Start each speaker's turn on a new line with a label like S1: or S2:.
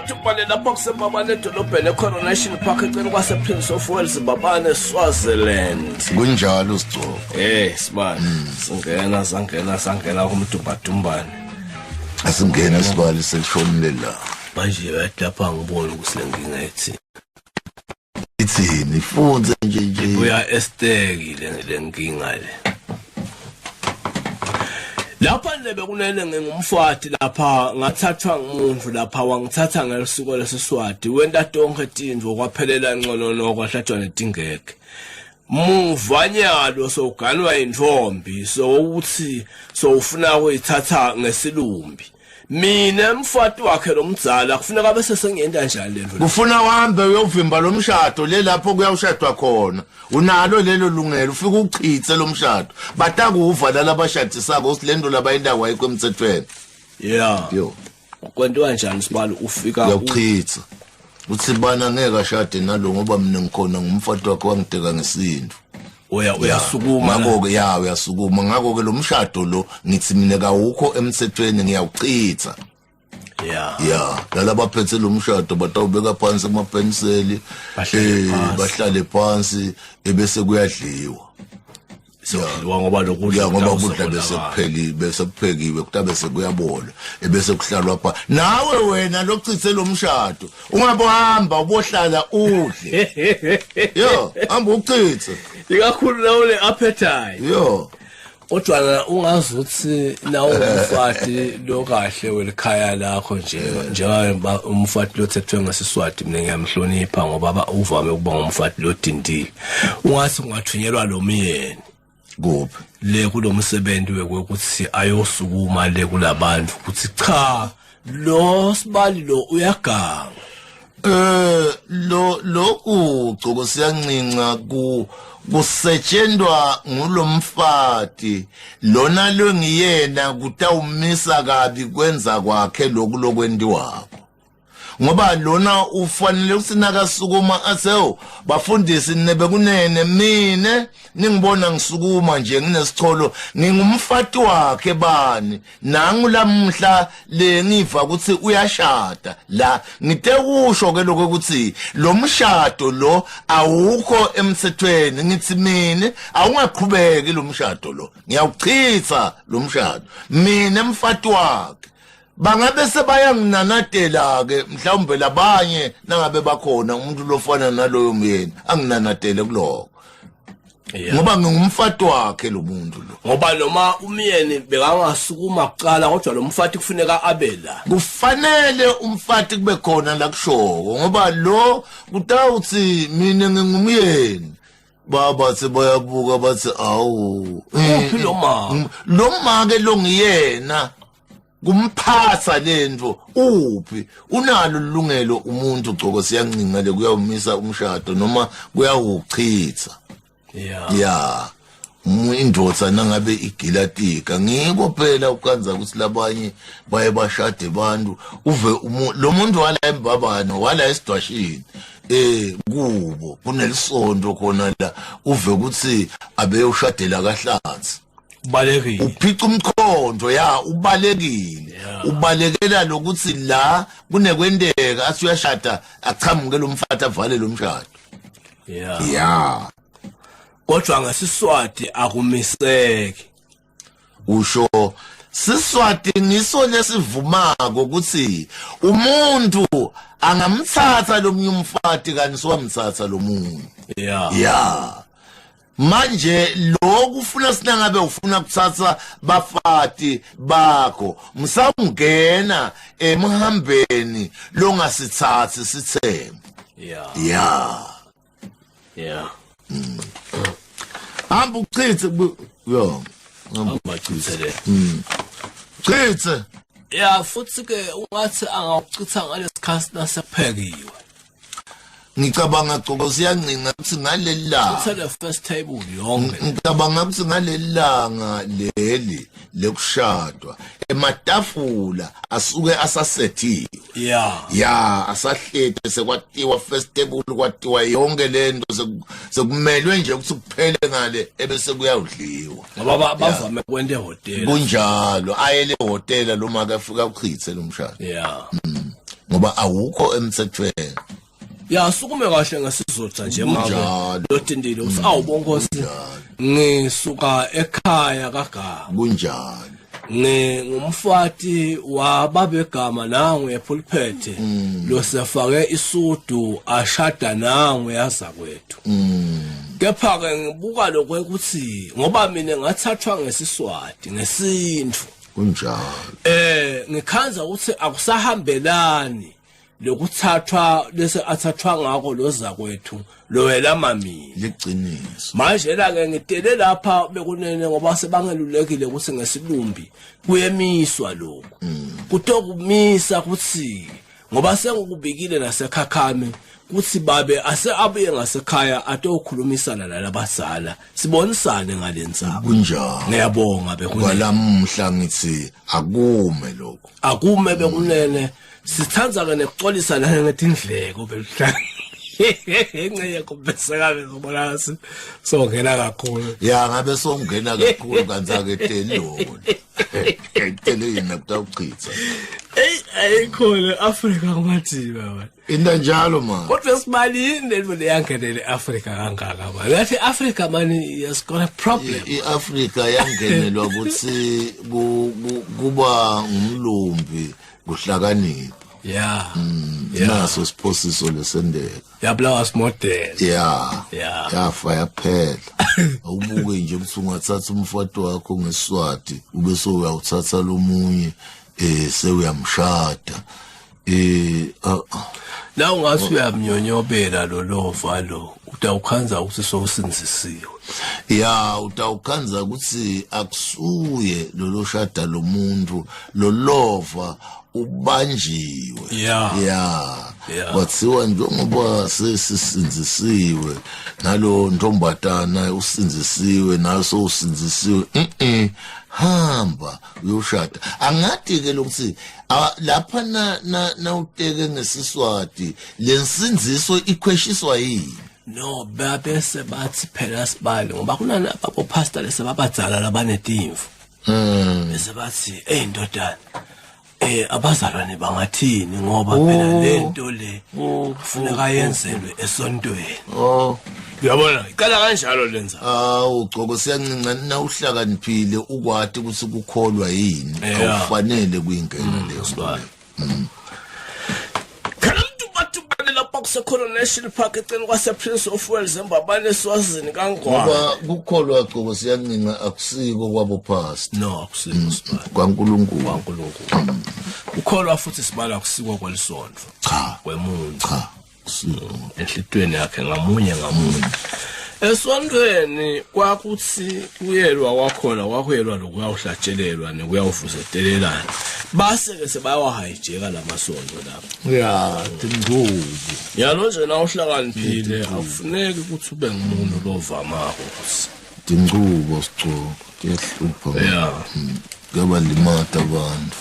S1: Madumbane lapha kusembabane edolobheni eCoronation Park eceleni kwase-Prince of Wales Mbabane Swaziland.
S2: Kunjalo sigcobo.
S1: Hey sibali singena sangena sangena kumdumbadumbane.
S2: Asingena sibali selishonile la.
S1: Manje bathi lapha ngibona ukuthi le nkinga ithi
S2: Ithini ifunze nje nje.
S1: Uya esteki le nkinga le. Lapha nje bekunene ngingumfati lapha ngathathwa ngumuntu lapha wangithatha ngelisiko lesiswati wenta tonke tintfo kwaphelela nconono kwahlatshwa netingeke. Muva nyalo sowuganwa intombi sowuthi sowufuna kuyithatha ngesilumbi. Mina mfati wakhe lomdzala kufuneka bese sengiyenta njani lento.
S2: Kufuna uhambe uyovimba lo mshado le lapho kuyawushadwa khona. Unalo lelo lungelo ufike uchithe lo mshado. Batakuva laba abashadisako ukuthi lento labayentako ayikho emthethweni.
S1: Yeah.
S2: Yo.
S1: Kwentiwa njani sibalo ufika
S2: uyawuchitha. Uthi bana ngeke ashade nalo ngoba mina ngikhona ngumfati wakhe wangideka ngesintu.
S1: Uya uyasukuma.
S2: Ngakho ke ya uyasukuma ngakho ke lo mshado lo ngithi mina kawukho emthethweni ngiyawuchitha.
S1: Yeah.
S2: Ya, laba baphethe lo mshado batawubeka phansi amapenseli bahlale phansi ebese kuyadliwa.
S1: Siyadliwa ngoba lokudla
S2: Ya ngoba ukudla bese kupheli bese kuphekiwe kutabe sekuyabola ebese kuhlalwa pha. Nawe wena lochithe lo mshado ungabohamba ubohlala udle. Yo, hamba uchithe.
S1: Ikakhulu nawe le appetite.
S2: Yo.
S1: Kodwa ungazi ukuthi nawo umfati lo kahle welikhaya lakho nje njengoba umfati lothethwe ngesiswati mina ngiyamhlonipha ngoba uvame ukuba ngumfati lodindile. Ungathi ungathunyelwa lo myeni
S2: kuphi
S1: le kulomsebenzi wekuthi ayosukuma le kulabantu ukuthi cha lo sibali lo uyaganga.
S2: Lo lokhu gcoko siyancinca ku kusetshenzwa ngulomfati lona longiyena kutawumisa kabi kwenza kwakhe lokhu lokwentiwako. Ngoba lona ufanele ukuthi nakasukuma asewu bafundisi nebe kunene mine ningibona ngisukuma nje nginesicholo ngingumfati wakhe bani nangu lamhla le ngiva ukuthi uyashada la ngite kusho ke lokho ukuthi lo mshado lo awukho emthethweni ngithi mine awungaqhubeki lo mshado lo ngiyawuchitha lo mshado mine mfati wakhe. Bangabe sebayanginanatela ke mhlawumbe labanye nangabe bakhona umuntu lofana naloyo myeni anginanatele kuloko. Ngoba ngingumfati wakhe lo muntu lo.
S1: Ngoba noma umyeni bekangasukuma kuqala kodwa lo mfati kufuneka abe la.
S2: Kufanele umfati kube khona la kushoko ngoba lo kutawuthi mina ngingumyeni. Baba sebayabuka bathi awu
S1: uphi lo ma?
S2: Lo make lo ngiyena. Kumphatha lento uphi unalo ilungelo umuntu gcoko siyancinca le kuyawumisa umshado noma kuyawuchitha.
S1: Yeah.
S2: Ya. Indoda nangabe igilatika ngiko phela ukanza ukuthi labanye baye bashade bantu uve lo muntu wala embabano wala esidwashini kubo kunelisonto khona la uve ukuthi abeyoshadela kahlanzi.
S1: Ubalekile.
S2: Uphica umkhondo ya ubalekile. Ubalekela lokuthi la kunekwenteka athi uyashada achamuke lo mfati avale lo mshado.
S1: Yeah.
S2: Ya.
S1: Kodwa ngesiswati akumiseki.
S2: Usho siswati ngiso lesivumako ukuthi umuntu angamthatha lo munye umfati kanti siwamthatha lo munye.
S1: Yeah.
S2: Ya. Manje lokhu ufuna sinangabe ufuna kuthatha bafati bakho msawungena emhambeni longasithathi sithembu.
S1: Yeah.
S2: Ya.
S1: Yeah.
S2: Hamba uchithe yo.
S1: Hamba uchithe le.
S2: Chithe.
S1: Ya futhi ke ungathi angawuchitha ngalesikhathi nasephekiwe.
S2: Ngicabanga gcoko siyancinca ukuthi ngaleli langa.
S1: Uthe the first table yonke.
S2: Ngicabanga ukuthi ngaleli langa leli lekushadwa ematafula asuke asasethiwe.
S1: Yeah.
S2: Ya asahlete sekwatiwa first table kwatiwa yonke lento sekumelwe nje ukuthi kuphele ngale ebese kuyawudliwa.
S1: Ngoba bavame kwenta ehotela.
S2: Kunjalo ayele ehotela lo make afika uchithe lo mshado.
S1: Yeah.
S2: Ngoba awukho emthethweni.
S1: Ya, sukume kahle ngesizotha nje make lotindile uthi awu bonkosi, ngisuka ekhaya kaGama.
S2: Kunjalo.
S1: Ngingumfati wababegama nangu epulpit, lo sefake isudu ashada nangu yaza kwethu. Kepha ke ngibuka lokho ukuthi ngoba mina ngathathwa ngesiswati, ngesintfu.
S2: Kunjalo.
S1: Ngikhanza ukuthi akusahambelani lokuthathwa lese athathwa ngako loza kwethu lowelama mina.
S2: Liqiniso.
S1: Manje la ke ngitele lapha bekunene ngoba sebangelulekile ukuthi ngesilumbi kuyemiswa lokho. Kutokumisa ukuthi ngoba sengikubikile nasekhakhame kuthi babe ase abuye ngasekhaya atokhulumisana nalabazala, sibonisane ngalendzaba.
S2: Kunjalo.
S1: Ngiyabonga bekunene.
S2: Kwalamuhla ngithi akume lokho.
S1: Akume bekunene. Sithandza ke nekuxolisa lana ngetindleko beluhlanga. Engcenye kumbeseka bezobona songena kakhulu.
S2: Ya, ngabe songena kakhulu kanti aketeli lokho. Etele yena kutawuchitha.
S1: Ey, ayikhona Afrika kumajiba man.
S2: Into njalo man.
S1: Kodwa sibalini lento leyangenele Afrika kangaka man. Yathi Africa man has got a problem.
S2: iAfrika yangenelwa ukuthi kuba ngumlumbi kuhlakanipha. Naso siphosiso lesendeka.
S1: Yabulawa simodel.
S2: Yafa yaphela. Awubuke nje ukuthi ungathatha umfati wakho ngesiswati ube sowuyawuthatha lomunye sewuyamshada.
S1: La ungathi uyamnyonyobela lo lova lo, utawukhanza ukuthi sowusinzisiwe.
S2: Ya, utawukhanza ukuthi akusuye lo shada lo muntu, lo lova ubanjiwe. Kwathiwa njengoba sesisinzisiwe nalo ntombatana usinzisiwe naso usinzisiwe, hamba uyoshada. Angadi ke lokuthi lapha na nawuteke ngesiswati lensindziso ikhweshiswa yini?
S1: No, babese bathi phela sibali ngoba kunalabo bo pastor lesebabadzala labanetimvu. Bese bathi hey ndodana, abazalwane bangathini ngoba phela lento le kufuneka yenzelwe esontweni. Uyabona, iqala kanjalo lenza.
S2: Awu Gcoko, siyancinca na uhlakaniphile ukwati ukuthi kukholwa yini. Awufanele kuyingena leyo.
S1: Sibali. Lapha kusekhona National Park eceleni kwase Prince of Wales eMbabane eSwazini kaNgwane.
S2: Ngoba kukholwa Gcoko siyancinca akusiko kwabo pastor.
S1: No, akusiko sibali.
S2: KwaNkulunkulu.
S1: KwaNkulunkulu. Kukholwa futhi sibala akusiko kwelisontfo.
S2: Cha.
S1: Kwemuntu.
S2: Cha. Akusiko.
S1: Enhlitweni yakhe ngamunye ngamunye. Esontweni kwakuthi kuyelwa kwakhona kwakuyelwa lokuyawuhlatshelelwa nekuyawuvusetelelana. Base ke sebayawahijeka lamasonto lapha.
S2: Ya, tingubo.
S1: Yalo nje na uhlakaniphile akufuneki ukuthi ube ngumuntu lovamako.
S2: Tingubo sicoko tiyahlupha. Kuyabalimata abantu.